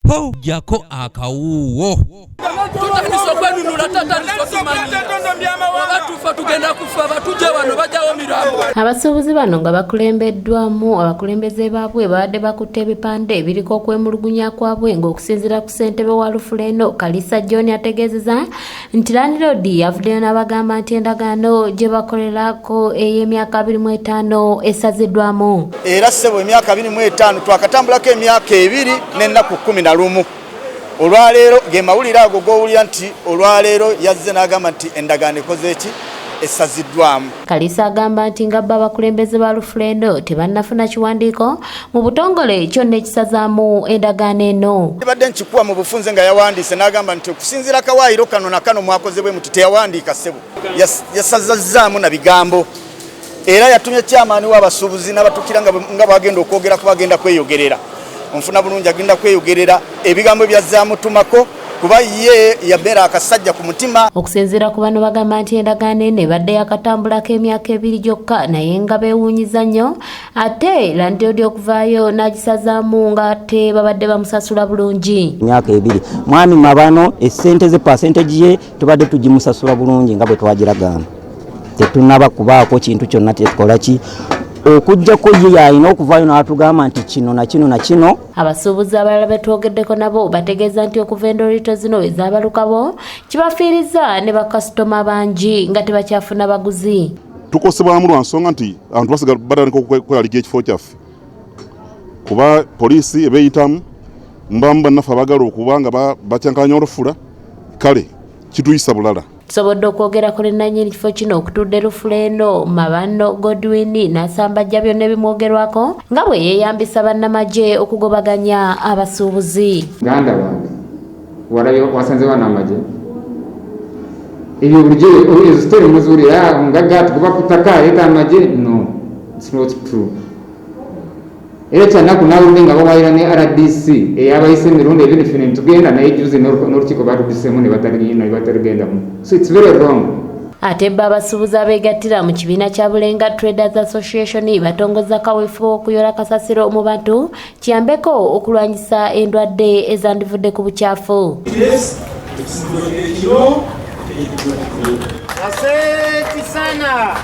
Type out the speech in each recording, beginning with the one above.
Jjako akawuuwo. Tutandise okwenunula, tatandise otumanyira oba tufa, tugenda kufa, batujje wano bajjawo mirambo. Abasuubuzi bano nga bakulembeddwamu abakulembeze baabwe babadde bakutte ebipande ebiriko okwemulugunya kwabwe, ng'okusinziira ku ssentebe wa Lufula eno, Kalisa John, ategeezeza nti landiroodi yavuddeyo n'abagamba nti endagaano gye bakolerako ey'emyaka 25 esaziddwamu. Era ssebo, emyaka 25 twakatambulako emyaka 2 n'ennaku 11. Olwaleero ge mawulire ago g'owulira nti olwaleero yazze n'agamba nti endagaano ekoze eki, esaziddwamu. Kalisa agamba nti nga bo abakulembeze ba Lufula eno tebannafuna kiwandiiko mu butongole kyonna ekisazaamu endagaano eno. Badde nkikuwa mu bufunze nga yawandiise n'agamba nti okusinziira kawaayiro kano na kano mwakoze bwe muti. Teyawandiika ssebo, yasazazzaamu na bigambo, era yatumye kyamaani w'abasuubuzi n'abatukira nga bwagenda okwogera kuba agenda kweyogerera. Onfuna bulungi? Agenda kweyogerera ebigambo byazaamutumako, kuba ye yabeera akasajja ku mutima. Okusinziira ku bano, bagamba nti endagaano eno ebadde yakatambulako emyaka 2 gyokka, naye nga beewuunyiza nnyo ate landiroodi okuvaayo n'agisazaamu nga ate babadde bamusasula bulungi. Emyaka 2, mwami Mabano essente ze, percentage ye tubadde tugimusasula bulungi nga bwe twagiragaana. Tetunaba kubaako kintu kyonna tetukola ki, okugjako ye yalina okuvaayo n'atugamba nti kino na kino na kino. Abasuubuzi abalala betwogeddeko nabo bategeeza nti okuva endolito zino ezabalukawo kibafiiriza ne bakasitoma bangi nga tebakyafuna baguzi. Tukosebwamu lwa nsonga nti abantu basigala batandika okweraliga ekifo kyaffe, kuba poliisi ebeeyitamu, mubamu bannaffe abaagala okuba nga bakyankanya olufula. Kale kituyisa bulala. Tusobodde okwogerako ne nannyini kifo kino okutudde Lufula eno, Mabano Godwin, n'asambajja byonna ebimwogerwako nga bwe yeeyambisa bannamagye okugobaganya abasuubuzi. Muganda wange, walabye wasanze wano amagye? Ebyo bulijjo ezo story muziwulira, omugagga tugoba ku ttaka, aleeta amagye. No, it's not true. Era kyanaku nawulidde nga bawayira ne RDC eyabayise emirundi ebiri, ffe netugenda naye juzi n'olukiiko baludusemu ne bataligendamu, so it's very wrong. Ate bo abasuubuzi abeegattira mu kibiina kya Bulenga Traders Association batongoza kaweefube w'okuyoola kasasiro mu bantu kiyambeko okulwanyisa endwadde ezandivudde ku bukyafu. Ekiro.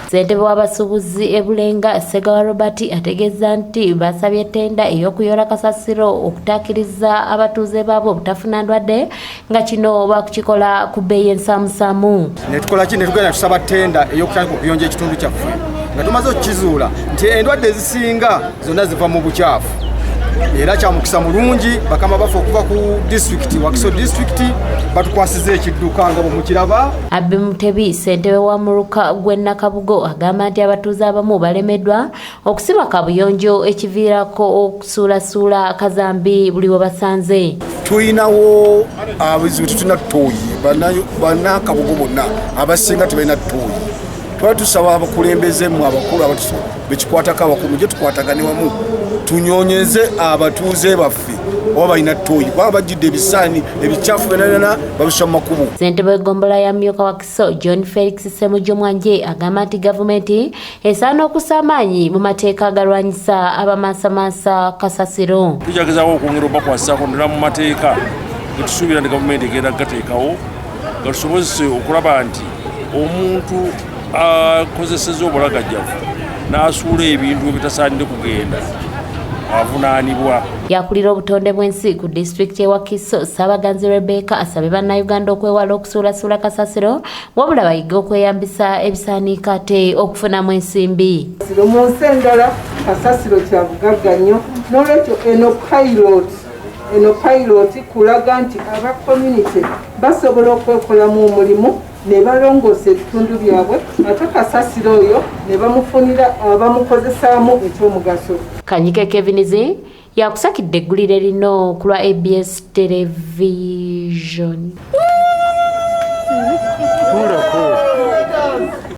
Ssentebe w'abasuubuzi e Bulenga, Segawa Robert, ategeeza nti basabye tenda ey'okuyoola kasasiro okutaakiriza abatuuze baabwe obutafuna ndwadde, nga kino bakukikola ku bbeeyi ensaamusaamu. Netukola ki? Netugenda tusaba tenda ey'okutandika okuyonja ekitundu kyaffe, nga tumaze okukizuula nti endwadde ezisinga zonna ziva mu bukyafu. Era kyamukisa mulungi, bakama baffe okuva ku disitulikiti, Wakiso Disitulikiti, batukwasiza ekidduka nga bwemukiraba. Abbe Mutebi, ssentebe wa muluka gw'e Nakabugo, agamba nti abatuuze abamu balemeddwa okusiba kabuyonjo, ekiviirako okusuulasuula kazambi buli we basanze. Tulinawo abizibu, tetulina ttooyi. Bannakabugo bonna abasinga tebalina ttooyi. Twali tusaba abakulembeze mu abakulu bekikwatako abakulu mujje tukwatagane wamu, tunyonyeze abatuuze baffe oba balina ttooyi, kubanga bajjidde ebisaani ebikyafu byonna babisa mu makubo. Ssentebe w'eggombolola ya Myuka Wakiso, John Felix Ssemujju Mwanje, agamba nti gavumenti esaana okussa amaanyi mu mateeka agalwanyisa abamansamansa kasasiro. Tukyagezaako okwongera obakwasisaako ddala mu mateeka getusuubira nti gavumenti egenda kugateekawo, gatusobozese okulaba nti omuntu akozeseza obulagajjavu n'asuula ebintu ebitasaanidde kugenda avunaanibwa. Yakulira obutonde bw'ensi ku disitulikiti e Wakiso, Ssaabaganzi Rebecca, asabye Bannayuganda okwewala okusuulasuula kasasiro, wabula bayige okweyambisa ebisaaniiko ate okufunamu ensimbi. Mu nsi endala kasasiro kya bugagga nnyo. N'olwekyo eno pilot kulaga nti aba community basobola okwekolamu omulimu ne balongoosa ebitundu byabwe, ate kasasiro oyo ne bamufunira bamukozesaamu ekyomugaso. Kanyike Kevinizi yakusakidde eggulire lino ku lwa ABS Television. Tuulako.